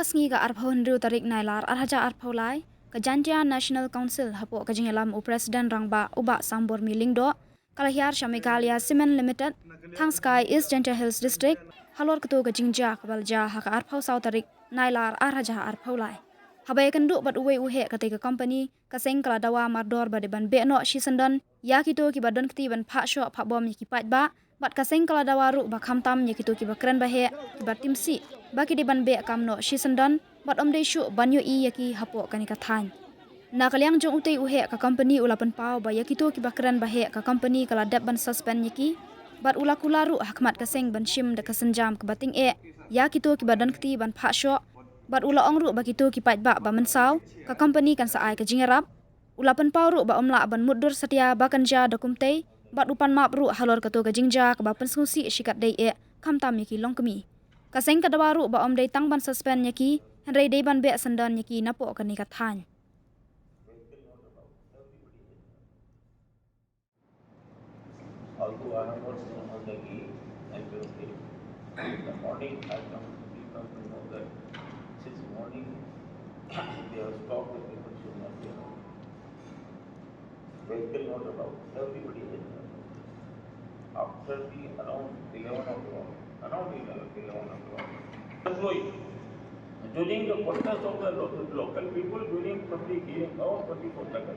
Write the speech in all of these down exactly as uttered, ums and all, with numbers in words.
Ka sngi ka arphew hynriew tarik Nailar ar hajar arphew lai, ka Jaintia National Council hapoh ka jingïalam u President Rangbah u Bah Sambor Miling Doh, ka la hiar sha Meghalaya Cement Limited, Thangskai, East Jaintia Hills District, halor kato ka jingjia kaba la jia ha ka arphew saw tarik Nailar ar hajar arphew lai. Haba ïakynduh bad uwei u heh katei ka company, ka seng ka la dawa mardor ba dei ban beh noh shisyndon ïa kito kiba don kti ban phah shoh phah bom ïa ki paidbah, bad ka seng ka la dawa ruh ba khamtam ïa kito kiba kren ba heh, kiba timsih ba ki dei ban beh kam noh shisyndon, bad ym dei shuh ban ïohi ïa ki hapoh kane ka thaiñ. Na ka liang jong utei u heh ka company u la pynpaw ba ïa kito kiba kren ba heh ka company ka la dep ban suspend ïa ki, bad u la kular ruh ha khmat ka seng ban shim da ka sienjam kaba tyngeh ïa kito kiba don kti ban phah shoh, bad u la ong ruh ba kito ki paidbah ba mynsaw ka company kan sa ai ka jingïarap. U la pynpaw ruh ba ym lah ban mutdur satia ba kan jia da kumtei, bad u pan map ruh halor kato ka jingjia kaba pynsngewsih shikatdei eh, khamtam ïa ki longkmie. Ka seng ka dawa ruh ba ym dei tang ban suspend ïa ki, hynrei dei ban beh syndon ïa ki napoh kane ka thaiñ. Although I have not seen on the gate, I will say, in the morning I come, we come to know that since morning they have stopped the people should not be around. Vehicle not allowed. Everybody is allowed. After the around eleven o'clock, around eleven, eleven o'clock. Employee, during the protest of the lo-, local people during public hearing, our public protest,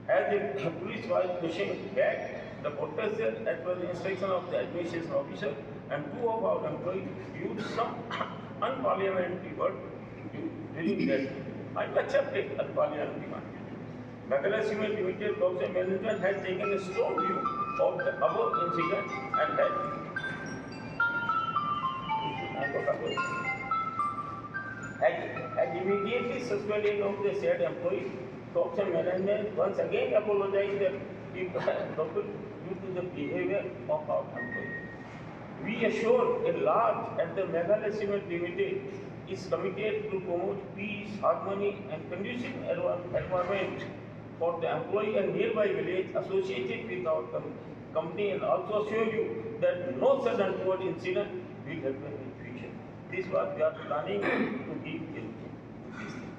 as the police was pushing back the protesters as per the instruction of the administration officer, and two of our employees used some unparliamentary word during that. I accepted unparliamentary word. Meghalaya Cement Limited Corporation management has taken a strong view of the above incident and has, has, has immediately suspended of the said employee. Corporation management once again apologized the people due to the behavior of our employee. We assure at large that the Meghalaya Cement Limited is committed to promote peace, harmony and conducive envi-, environment for the employee and nearby village associated with our com-, company, and also assure you that no such untoward incident will happen in future. This is what we are planning to give in, in this thing.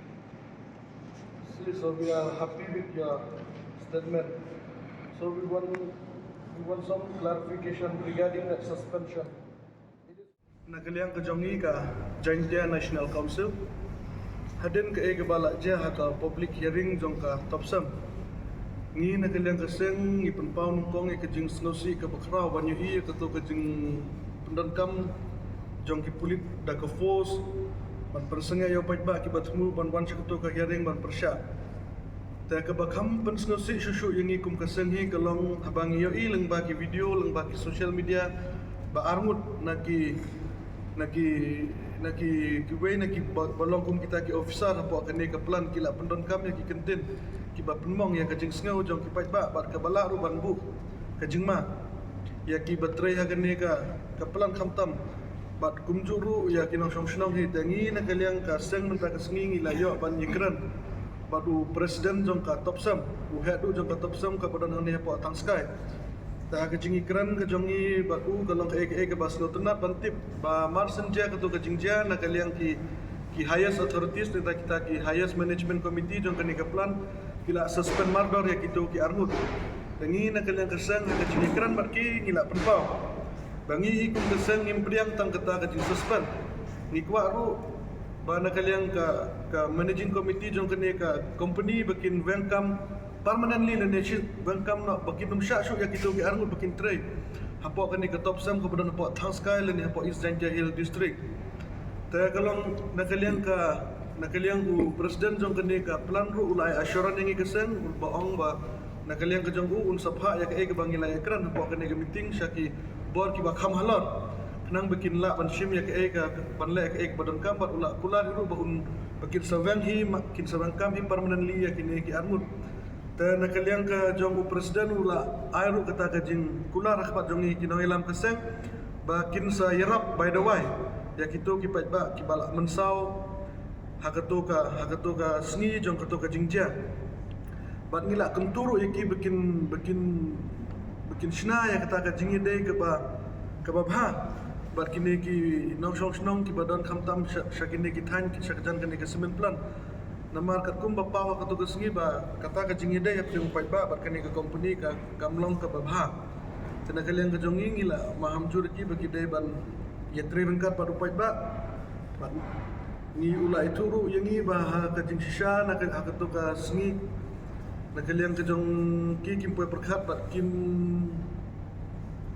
See, so we are happy with your statement. So we want, we want some clarification regarding that suspension. Na ka liang ka jong ngi ka Jaintia National Council, hadien kaei kaba la jia ha ka public hearing jong ka TOPSEM, ngi na ka liang ka seng ngi pynpaw nyngkong ïa ka jingsngewsih kaba khraw ban ïohi ïa kato ka jingpyndonkam jong ki pulit da ka force ban pynsangeh ïa u paidbah kiba thmu ban wan sha kato ka hearing ban pyrshah. Te kaba kham pynsngewsih shuh shuh ïa ngi kum ka seng hi ka long haba ngi ïohi lyngba ki video, lyngba ki social media, ba arngut na ki, na ki, na ki, kiwei na kiba, ba long kum kita ki officer hapoh kane ka plant ki la pyndonkam ïa ki kyntien kiba pynmong ïa ka jingsngew jong ki paidbah, bad kaba lah ruh ban buh ka jingma ïa kiba trei ha kane ka, ka plant khamtam, bad kumjuh ruh ïa ki nongshong shnong hi. Te ngi na ka liang ka seng mynta ka sngi ngi la ïoh ban ïakren bad u president jong ka TOPSEM, u heh duh jong ka TOPSEM kaba don hangne hapoh Thangskai. Te ha ka jingïakren ka jong ngi bad u ka long kaei kaei kaba sngewtynnat ban tip ba mar shen jia kato ka jingjia, na ka liang ki, ki highest authorities, nangta kita ki highest management committee jong kane ka plant ki la suspend mardor ïa kito ki arngut. Te ngi na ka liang ka seng ha ka jingïakren bad ki ngi la pynpaw ba ngi hi kum ka seng ngim pdiang tang kata ka jingsuspend. Ngi kwah ruh ba na ka liang ka, ka managing committee jong kane ka company ba kin weng kam permanently lane shi weng kam noh, ba kin ym shah shuh ïa kito ki arngut ba kin trei hapoh kane ka TOPSEM kaba don hapoh Thangskai lane hapoh East Jaintia Hills District. Te ka long na ka liang ka, na ka liang u president jong kane ka plant ruh u la ai assurance ïa ngi ka seng, u ba ong ba na ka liang ka jong u un sa phah ïa kaei kaba ngi la ïakren hapoh kane ka meeting sha ki bor kiba kham halor, khnang ba kin lah ban shim ïa kaei ka, ban leh kaei kaba donkam, bad u la kular hi ruh ba un, ba kin sa weng hi, ma, kin sa weng kam hi permanently ïa kine ki arngut. Te na ka liang ka jong u president u la ai ruh kata ka jingkular ha khmat jong ngi ki nongïalam ka seng ba kin sa ïarap bai dawai ïa kito ki paidbah kiba la mynsaw ha kato ka, ha kato ka sngi jong kato ka jingjia. Bad ngi la kyntu ruh ïa ki ba kin, ba kin, ba kin shna ïa kata ka jingïadei kaba, kaba bha. bad kine ki nongshong shnong kiba don khamtam sha, sha kine ki thaiñ, sha ka jan kane ka cement plant. Namar katkum ba paw ha kato ka sngi ba kata ka jingïadei hapdeng u paidbah bad kane ka company ka kam long kaba bha. Te na ka liang ka jong ngi ngi la maham jur ki ba ki dei ban ïatrei ryngkat bad u paidbah. Bad ngi u la ithuh ruh ïa ngi ba ha ka jingshisha na ka, ha kato ka sngi na ka liang ka jong ki kim poi pyrkhat bad kim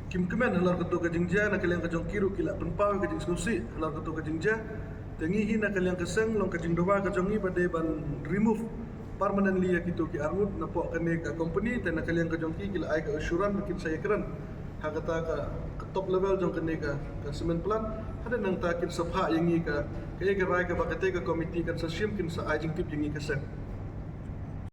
kim kmen halor kato ka jingjia, na ka liang ka jong ki ruh ki la pynpaw ka jingsngewsih halor kato ka jingjia. Te ngi hi na ka liang ka seng long ka jingdawa ka jong ngi ba dei ban remove permanently ïa kito ki arngut napoh kane ka company. Te na ka liang ka jong ki ki la ai ka assurance ba kin sa ïakren ha kata ka, ka top level jong kane ka, ka cement plant. Hadien nangta kin sa phah ïa ngi ka, ka ïa ka rai kaba kata ka committee kan sa shim, kin sa ai jingtip ïa ngi ka seng.